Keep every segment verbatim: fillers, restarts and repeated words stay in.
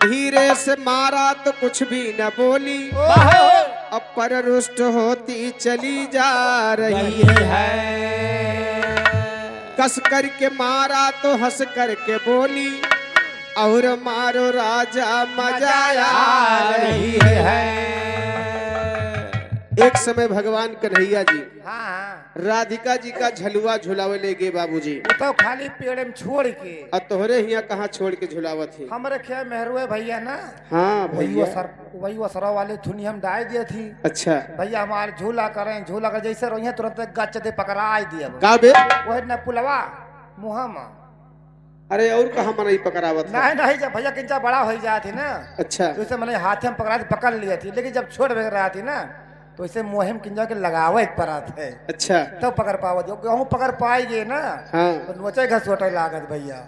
धीरे से मारा तो कुछ भी न बोली, ओहो। अब पर रुष्ट होती चली जा रही है। कस करके मारा तो हंस करके बोली, और मारो राजा मजा आ रही है। एक समय भगवान कन्हैया जी हाँ, हाँ। राधिका जी का झलुआ झुलावे ले गए बाबूजी। वो तो खाली पेड़े में छोड़ के। आ तोहरे हियाँ कहाँ छोड़ के झुलावत है? हमरे खे मेहरुए भैया ना। हाँ वही वो भैया। सर, वही वो सरवा वाले थुनी हम डाय दिए थी। अच्छा। भैया हमार झूला करें, झूला कर जैसे रहिए तुरंत गच दे पकड़ाई दिए। का बे? वही न पुलवा मुँह में। अरे और कहाँ मनई पकड़ावत है? नहीं, नहीं, जब भैया किंचा बड़ा हो जात ही ना, अच्छा। तो इसे मनई हाथे में पकड़ा के पकड़ लिया थी, लेकिन जब छोट बे रहा थी ना, तो इसे मुँहे में किंचा के लगावे के पड़त है। अच्छा। तब पकड़ पावत हो, कहूँ पकड़ पाएगे ना, हाँ। तो नोचे घसोटे लागत भैया।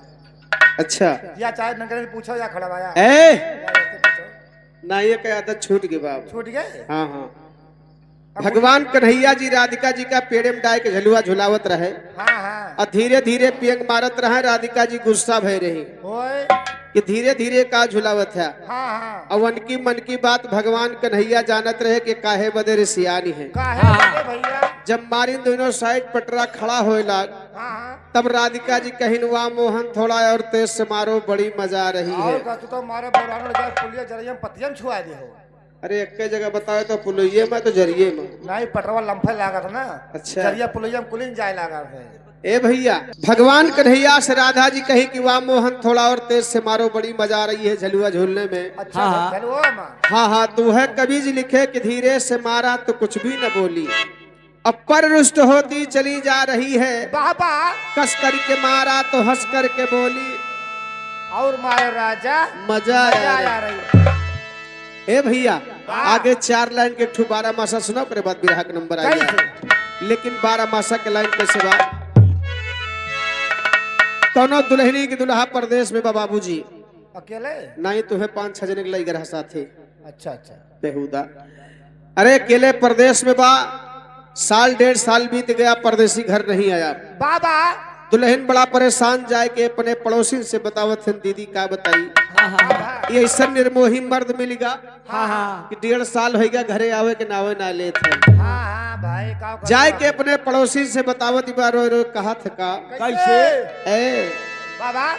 अच्छा। या चाहे नंगे पूछो या खड़ा आया। ए! या ऐसे पूछो। ना, ये का आदत छूट गई बाप। छूट गए? हाँ, हाँ। अब भगवान कन्हैया जी राधिका जी का पेड़े में डाय के झलुआ झुलावत रहे। हाँ, हाँ। और धीरे धीरे पियंग मारत रहे, राधिका जी गुस्सा भय रही ओए। कि धीरे धीरे का झुलावत है। हाँ, हाँ। और उनकी मन की बात भगवान कन्हैया जानत रहे कि काहे बदे रिसियानी है। काहे हाँ। बदे भैया? जब मारिन दोनों साइड पटरा खड़ा होए लाग, हाँ, हाँ। तब राधिका जी कहिन, "वाह मोहन, थोड़ा और तेज से मारो, बड़ी मजा आ रही और है।" का तू तो मारे बोरानो जाए पुलिया जरिया में पतिया में छुआ दे हो। अरे, एक्के जगह बतावे तो पुलैये में तो जरिये में। नहीं, पटरवा लम्फे लागत ना। अच्छा। जरिया पुलैया में कुलिन जाए लागत है। ए भैया, भगवान कन्हैया से राधा जी कही कि वाह मोहन, थोड़ा और तेज से मारो, बड़ी मजा आ रही है झलुआ झूलने में। अच्छा, हाँ, हाँ। झलुआ में। हाँ, हाँ, तो है कवि जी लिखे कि धीरे से मारा तो कुछ भी न बोली, अब पर रुष्ट होती चली जा रही है। बाबा। कस करके मारा तो हंस करके बोली। और मारो राजा। मजा मजा आया। आया रही। ए भैया, वाह। आगे चार लाइन के एक ठो बारह मासा सुनाओ, ओकरे बाद बिरहा के नंबर आ जाए। कैसे? लेकिन बारह मासा के लाइन कैसे बा? कौनो दुल्हनी के दुल्हा परदेश में बा बाबूजी। अकेले? नहीं, तुम्हें पाँच छह जने के लई गए रहा साथे। अच्छा, अच्छा। बेहुदा। अरे, अकेले परदेश में बा, साल डेढ़ साल बीत गया, परदेसी घर नहीं आया। बाबा। दुल्हन बड़ा परेशान, जाए के अपने पड़ोसिन से बतावत हन, दीदी का बताई। हाँ, हाँ, हाँ। ये ऐसा निर्मोही मर्द मिल गया हाँ, हाँ। कि डेढ़ साल हो गया, घरे आवे के नावे ना लेत है। हाँ, हाँ, भाई, का जाए के अपने पड़ोसिन से बतावत बा, रोए रोए कहत है का। कैसे? ए। बाबा।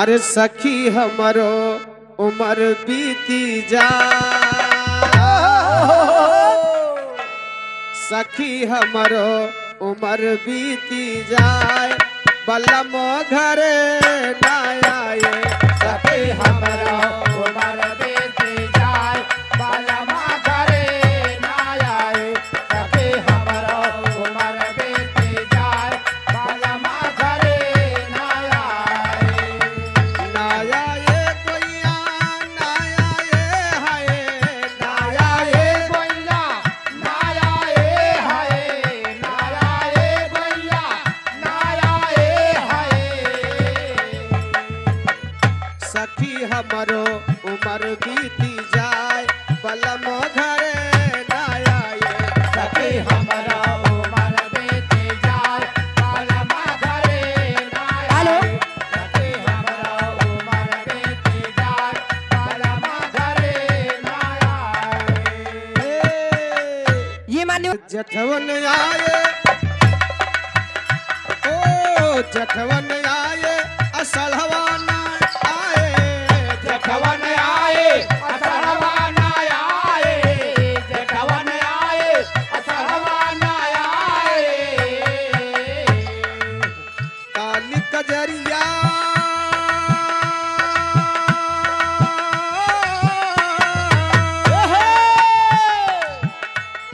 अरे सखी हमरो उमर बीती जाए, सखी हमरो उमर बीती जाए, बलम घरे ना आए। सखी हमरो उमर बीती जाए, बलम घरे ना आए। सखी हमरो उमर बीती जाए, बलम घरे ना आए। ना आए गोइया, ना आए हाय, ना आए गोइया, ना आए हाय, ना आए गोइया, ना आए हाय। सखी हमरो उमर बीती जाए, बलम घरे ना आए। सखी हमरो उमर बीती जाए, बलम घरे ना आए। हेलो। सखी हमरो उमर बीती जाए, बलम घरे ना आए। ये मान्यो। जेठवन आए, ओ जेठवन आए, असढ़वा ना आए। जेठवन आए, असढ़वा ना आए। जेठवन आए, असढ़वा ना आए। काली कजरिया।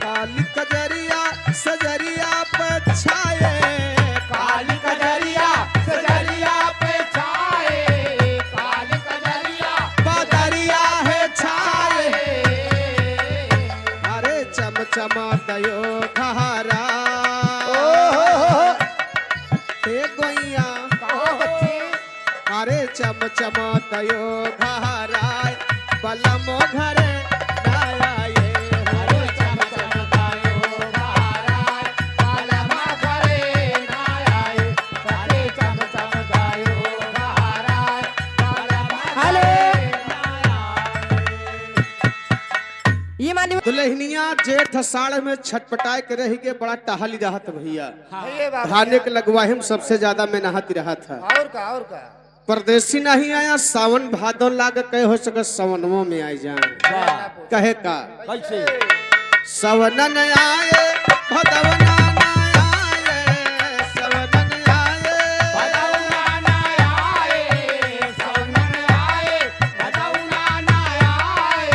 काली कजरिया सजरिया पे छाए। काली कजरिया सजरिया पे छाए। काली कजरिया बदरिया है छाए। अरे चमचमा दयो घहरा। ओ हो हो हो। हे गोइया। कहो बच्ची। अरे चमचमा दयो घहराए, बलम घरे ना आए। अरे चमचमा दयो घहराए, बलम घरे ना आए। अरे चमचमा दयो घहराए, बलम हेलो। घरे ना दुल्हनिया जेठ आषाढ़ में छटपटाए के रहि के बड़ा टहली रहत भइया। हाँ। हे बाबा। धाने के लगवाही में सबसे ज्यादा मेहनत रहत है। और का, और का? परदेसी नहीं आया, सावन भादो लाग के हो सके सवनवो में आई जाए। वाह। कहे का? कैसे? सवनन आए, भदवना ना आए, सवनन आए। भदवना ना आए, सवनन आए, भदवना ना आए।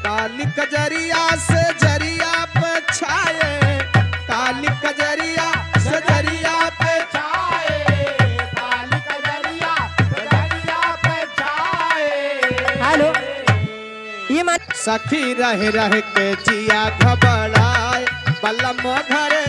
काली कजरिया से जरिया पे छाए, काली कजरिया से जरिया पे छाए, काली कजरिया से जरिया पे छाए। हेलो, ये मान सखी रह रह के जिया घबराए, बलम घरे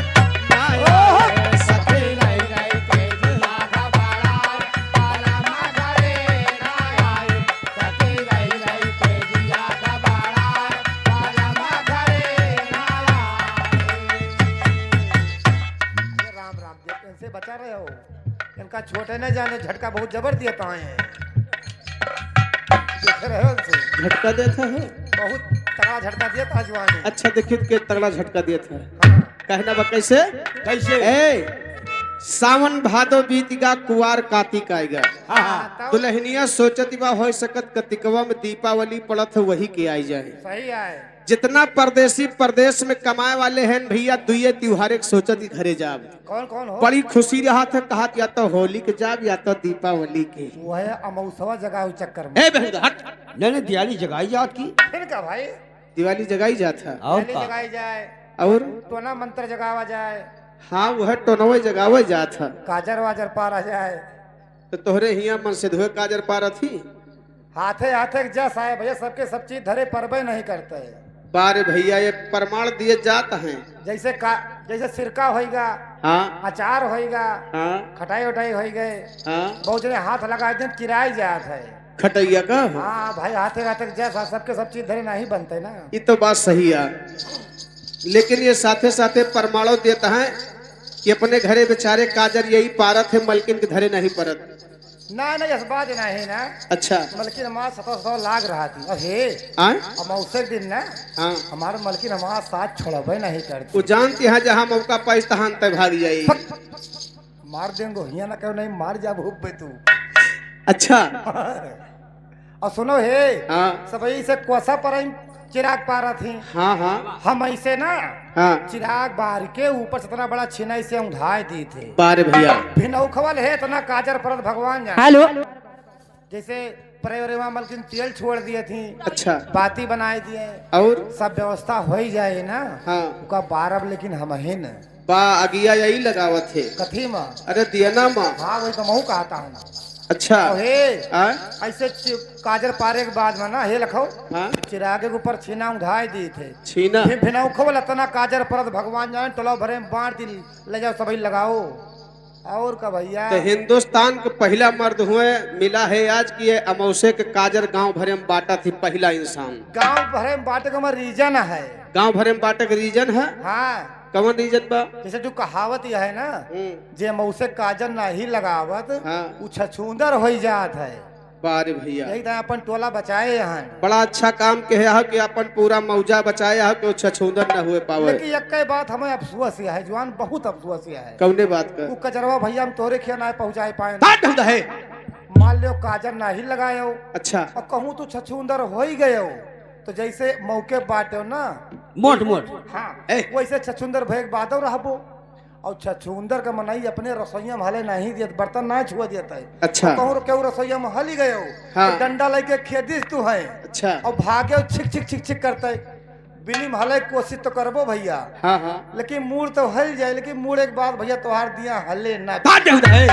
ना आए। सखी रह रह के जिया घबराए, बलम घरे ना आए। सखी रह रह के जिया घबराए, बलम घरे ना आए। राम राम जी, इनसे बचा रहे हो। इनका छोटे न जाने, झटका बहुत जबर दिया ताए हैं। देखे रहे हो इनसे? झटका देत है? बहुत तगड़ा झटका दिया था जवानी। अच्छा, देखिए के तगड़ा झटका दिया था। हाँ। कहना बा कैसे? कैसे? ए, सावन भादो बीत गा, कुआर कातिक आएगा। हाँ, हाँ। दुल्हनिया सोचत बा, हो सकत कतिकवा में दीपावली पड़त है, वही के आई जाए। सही आए। जितना परदेसी परदेस में कमाए वाले हैं भइया, दुइये त्योहारे के सोचत ही घरे जाब। कौन कौन हो? बड़ी खुशी रहत है, कहत या तो होली के जाब या तो दीपावली के। वो है अमौसवा जगाओ चक्कर में। ए बहन हट। नहीं, नहीं, दिवाली जगाई जात की। फिर का भाई? दिवाली जगाई जात है। और दिवाली का? जगाई जाए। और? टोना मंत्र जगावा जाए। हाँ, वह टोनवे जगावे जात है। काजर वाजर पारा जाए। तो तोहरे हियाँ मन से धोए काजर पारत ही। हाथे हाथे के जस आए भइया, सबके सब चीज धरे परबे नहीं करते। बारे भइया, ये प्रमाण दिए जात हैं। जैसे का, जैसे सिरका होइगा, हाँ। अचार होइगा, हाँ। खटाई उटाई होई गए, हाँ। बहुत जने हाथ लगा दें, किराए जात है। खटैया का हो? हाँ भाई, हाथे हाथे के जस आ, सबके सब चीज धरे नहीं बनते ना। ये तो बात सही है, लेकिन ये साथे साथे प्रमाणो देता है कि अपने घरे बेचारे काजर यही पारत है, मलकिन के धरे नहीं परत। ना, ना, इस बात नहीं ना। अच्छा। मलकिन हमार सतौ सतौ लाग रहा थी। अहे, आय? अमौसे के दिन ना, हाँ। हमार मलकिन हमार साथ छोड़बे नहीं करती। वो जानती है, जहाँ मौका पाइस, तहाँ तय भाग जाई। फक, फक, फक, फक। मार देंगो, हियाँ ना कहो, नहीं मार जाब हुब्बे तू। अच्छा। और सुनो हे, हाँ। सबही से कोसा पर चिराग पारत ही। हाँ, हाँ। हम ऐसे ना हाँ। चिराग बार के ऊपर से इतना बड़ा छीना इसे उंधाए दी थे। बारे भइया। भिनौखवल है इतना काजर परत भगवान जाने। हेलो। जैसे परेवरेवा मलकिन तेल छोड़ दिए थी। अच्छा। बाती बनाए दिए। और? सब व्यवस्था हो ही जाए ना। हाँ। उका बारब लेकिन हम ही न। बा अगिया यही लगावत है। कथी मा? अरे दियना मा। हाँ, वही तो महू कहता हूँ। अच्छा। ओ हे, हाँ? ऐसे चि-, काजर पारे के बाद में ना, हे लखो, हाँ? चिरागे के ऊपर छीना उंधाए दी थे। छीना? फिर भिनौखवल इतना काजर परत भगवान जाने, टोला भरे में बांट दी, ले जाओ सभी लगाओ। और का भइया? तो हिंदुस्तान के पहला मर्द हुए मिला है आज कि ये अमौसे के काजर गांव भरे में बांटा थी, पहला इंसान। गांव भरे में बांटे के हमार reason है। गांव भरे में बांटे के reason है? हाँ। कवन reason बा? जैसे जो कहावत यह है ना, हम्म। जे अमौसे काजर नाही लगावत, हाँ। उ छछूंदर होई जात है। बारे भइया। यही तरह अपन टोला बचाए हन। बड़ा अच्छा काम कहे हो कि अपन पूरा मौजा बचाए हो कि वो छछूंदर न हुए पावे। लेकिन एक बात हमें अफसोस यह है, जवान, बहुत अफसोस यह है। कौने बात का? वो कजरवा भइया हम तोरे खिया ना पहुँचाए पाए। हट, हम तो है। मान लो काजर नाही लगायो। अच्छा। और कहूँ तू छछूंदर हो ही गयो, तो जैसे मौके बाटे ना। मोट मोट। हाँ। ए। वैसे छछूंदर भइक बादो रहबो। और छछूंदर का मनई अपने रसोइया में हले नहीं दियत, बर्तन ना छुआ दियत है। अच्छा। और कहूँ केहू रसोइया में हली गयो, हाँ। तो डंडा लेके खेदिस तू है। अच्छा। और भागे छिक छिक छिक छिक करते। बिली में हले कोशिश तो करबो भइया। हाँ, हाँ। लेकिन मूड़ तो हल जाए, लेकिन मूड़ एक बात भइया, तोहार दिया हले ना। बात जौन है।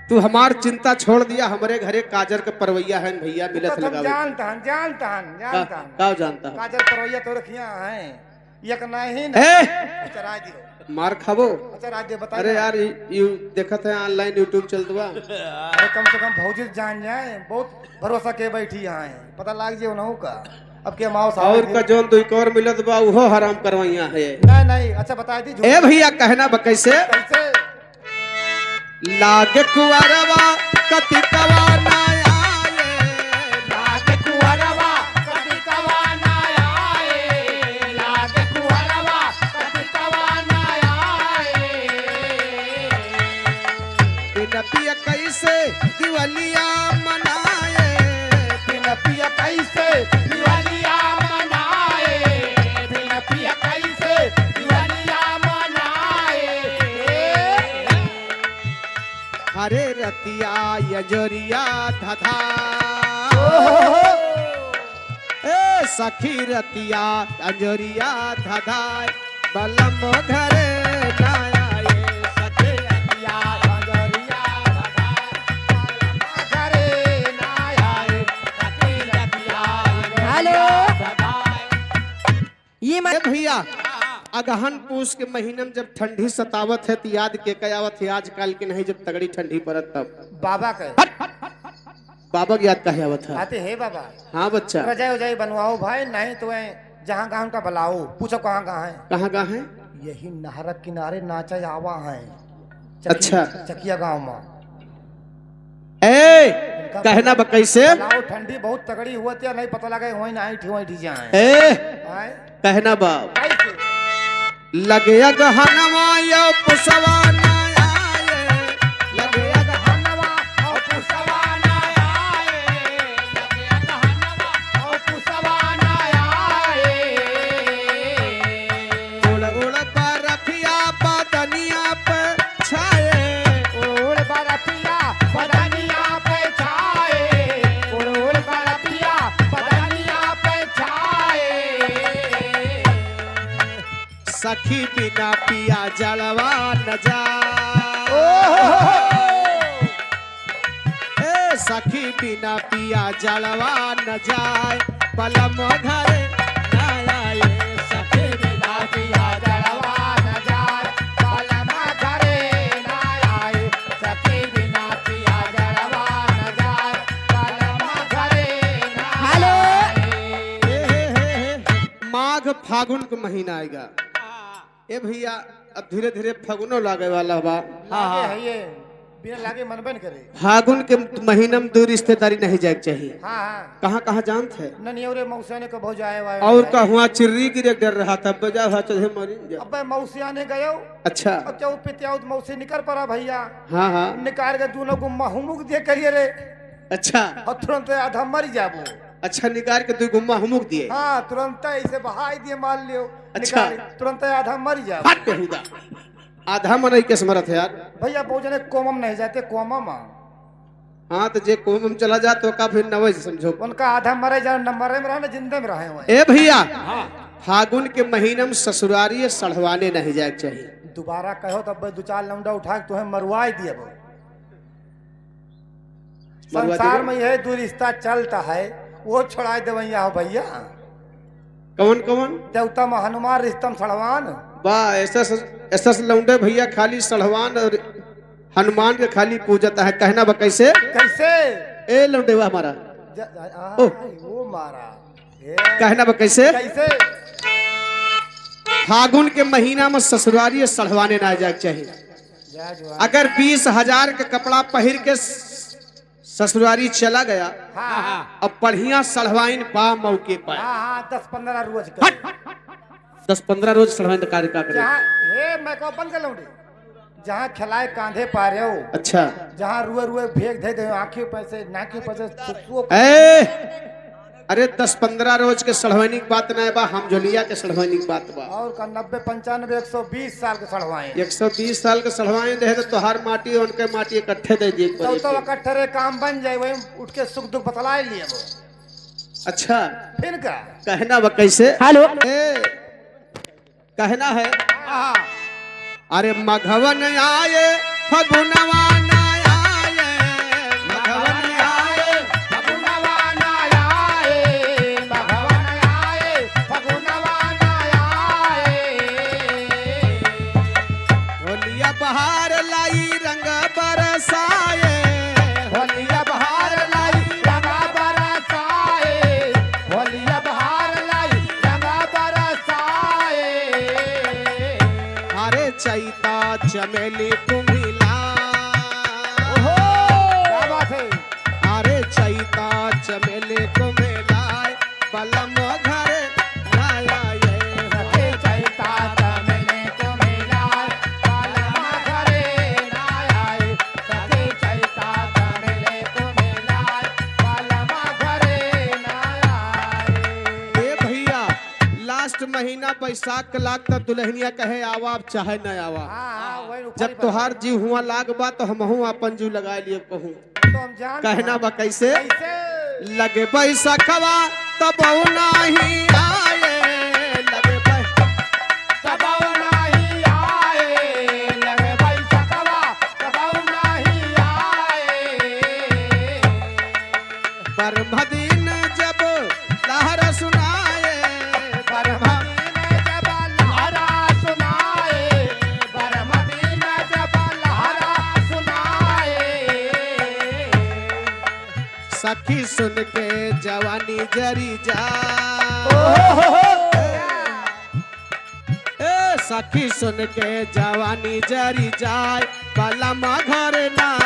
तू हमार चिंता छोड़ दिया, हमरे घरे काजर के परवैया है भइया, मिलत तो हम लगावे। जानता हन, जानता हन, का, जानता हन। का जानता हन? काजर परवैया तो रखिया हैं। एक नहीं ना। ए! अच्छा, राज दियो। मार खाबो। अच्छा, राज दियो, बताइए अरे ना। यार, यू, यू देखत है online YouTube चलत बा। अरे, कम से कम भौजी जान जाए, बहुत भरोसा के बैठी यहाँ है, पता लाग जाए उन्हों का। अब के माओ साहब और ये का जौन दुई कौर मिलत बा, उहो हराम करवैया है। नहीं, नहीं, अच्छा, बताई दी, झूठ। ए भइया, कहना बा कैसे? कैसे? लागे कुंवरवा कतिकवा ना आए, लागे कुंवरवा से दिवलिया मनाए, बिन पिया कैसे दिवलिया मनाए, बिन पिया कैसे दिवलिया मनाए। हरे रतिया अजोरिया धधा। ओहो। ए सखी रतिया अजोरिया धधाए, बलम घरे ना आए। सखी रतिया अजोरिया धधाए, बलम घरे ना आए। सखी रतिया अजोरिया हेलो। धधाए। ये मत ए भैया, अगहन पूस के महीना में जब ठंडी सतावत है, तो याद के का आवत है? आजकल के नहीं, जब तगड़ी ठंडी पड़त तब। बाबा के। हट! बाबा के याद काहे आवत है? आते हे बाबा। हाँ बच्चा। रजाई उजाई बनवाओ भाई, नहीं तो ए जहाँ गाँव का बुलाओ, पूछो कहाँ कहाँ है? कहाँ कहाँ है? यही नहर किनारे नाचा आवा है। चकी-, अच्छा। चकिया गाँव में। ए, इनका कहना बा कैसे? बुलाओ, ठंडी बहुत तगड़ी हुआ थी, नहीं पता लगा वहीं ना आई थी, वहीं ढीजा है। ए, आए? कहना बा। कैसे? लगे अगहनवा या पुसवा ना आए, लगे अगहनवा और पुसवा ना आए, लगे अगहनवा और पुसवा ना आए। उड़ उड़ बरफिया बदनिया पे छाए। उड़ बरफिया बदनिया पे छाए, उड़ उड़ बरफिया बदनिया पे छाए। सखी बिना पिया जलवा न जाए। ओहो। ए सखी बिना पिया जलवा न जाए, बलम घरे ना आए। सखी बिना पिया जलवा न जाए, बलम घरे ना आए। सखी बिना पिया जलवा न जाए, बलम घरे ना हेलो। आए। हे, हे, हे, हे। माघ फागुन के महीना आएगा। ए भैया, अब धीरे धीरे फगुनो लागे वाला बा। हाँ, लागे हाँ। है ये, बिना लागे मन बन करे। फागुन के महीना में दूर रिश्तेदारी नहीं जाए के चाहिए। हाँ, हाँ। कहाँ कहाँ जानत है? ननियौरे मौसिया ने कबो जाए वाए और नहीं। का हुआ चिर्री गिरे डर रहा था, बजा हुआ चढ़े मरी जा। अबे मौसिया ने गयो। अच्छा। अब क्या वो पितियाउत मौसी निकर पड़ा भैया। हाँ, हाँ। निकाल के दोनों गुम्मा हुमुक दिए करिए रे। अच्छा। और तुरंत आधा मरी जाबो। अच्छा, निकाल के दो गुम्मा हुमुक दिए। हाँ, तुरंत ऐसे बहाई दिए, मार लियो। अच्छा। निकाल, तुरंत आधा मरी जाओ। हट बेहुदा। आधा मनई के समरथ है यार। भैया, बहुत जने कोमम नहीं जाते, कोमम। हाँ, तो जे कोमम चला जा, तो का फिर नवज समझो। उनका आधा मरे जाओ, न मरे में रहे, न जिंदे में रहे हुए। ए भैया, हाँ। फागुन के महीना में ससुरारी सढ़वाने नहीं जाए के चाहिए। दोबारा कहो, तब दो चार लौंडा उठा के तुम्हें मरवाई दिए वो। मरवा संसार देबे। में यह दो रिश्ता चलता है, वो छोड़ा देवे यहाँ हो भैया। कौन कौन? देवता में हनुमान, रिश्ता में सड़वान। बा, ऐसा से, ऐसा से लौंडे भैया खाली सड़वान और हनुमान के खाली पूजता है। कहना बा कैसे? कैसे? ए लौंडे बा हमारा। ज-, आ, ओह। वो मारा। ए। कहना बा कैसे? कैसे? फागुन के महीना में ससुरारी सड़वाने ना जाए के चाहिए। जय जवान। अगर बीस हजार के कपड़ा पहिर के स-, ससुरारी चला गया, हाँ, हाँ। अब बढ़िया सड़वाइन बा मौके पर। हाँ, हाँ, दस पन्द्रह रोज के। हट! दस पन्द्रह रोज सड़वाइन का, का करे? जहाँ, हे, मैं कहो बंद कर लूँ रे। जहाँ खिलाए कांधे पारे हो। अच्छा। जहाँ रुए रुए भेग दे दे, आँखियों पे से, नाकियों पे से, सुसुओ पे ए! अरे दस पन्द्रह रोज के सड़वाइनी के बात नाय बा, हम जोलिया के सड़वाइनी के बात बा। और का नब्बे, पंचानबे, एक सौ बीस साल के सड़वाइन। एक सौ बीस साल के सड़वाइन रहे तो तोहार माटी, उनके माटी इकट्ठे दे दिए तो, पड़े तो के। इकट्ठे रे काम बन जाए, वही उठ के सुख दुख बतलाए लिए वो। अच्छा। फिर का? कहना बा कैसे? हेलो। ए, कहना है। हाँ। अरे मघवन आए, फगुनवा ना आए, मघवन आए, फगुनवा ना आए, मघवन आए, फगुनवा ना आए। होलिया बहार लाई रंग बरसाए, होलिया बहार लाई रंग बरसाए, होलिया बहार लाई रंग बरसाए। अरे चैता चमेली कुम्हिला। ओहो, क्या बात है? अरे चैता चमेली कुम्हिला, बलम घरे ना आए। सखी चैता तमने को मिलाए, बलम घरे ना आए। सखी चैता महीना बैसाख के लाग त दुल्हनिया कहे, "आवा, अब चाहे न आवा।" हाँ, हाँ, वही ऊपर जब ही तोहार जीव हुआ लाग बा, तो हमहू आपन जीव लगाए लिए कहूँ। तो हम जान कहना बा कैसे? कैसे? लगे बैसखवा तब नाही आए, लगे बै- तब नाही आए, लगे बैसखवा तब नाही आए। ब्रह्म दिन जब लहरा सुनाए, ब्रह्म दिन जब लहरा सुनाए, ब्रह्म दिन जब लहरा सुनाए। सखी सुन के जवानी जरी जा। ओहो। ए सखी सुन के जवानी जरी जाए, बलमा घर ना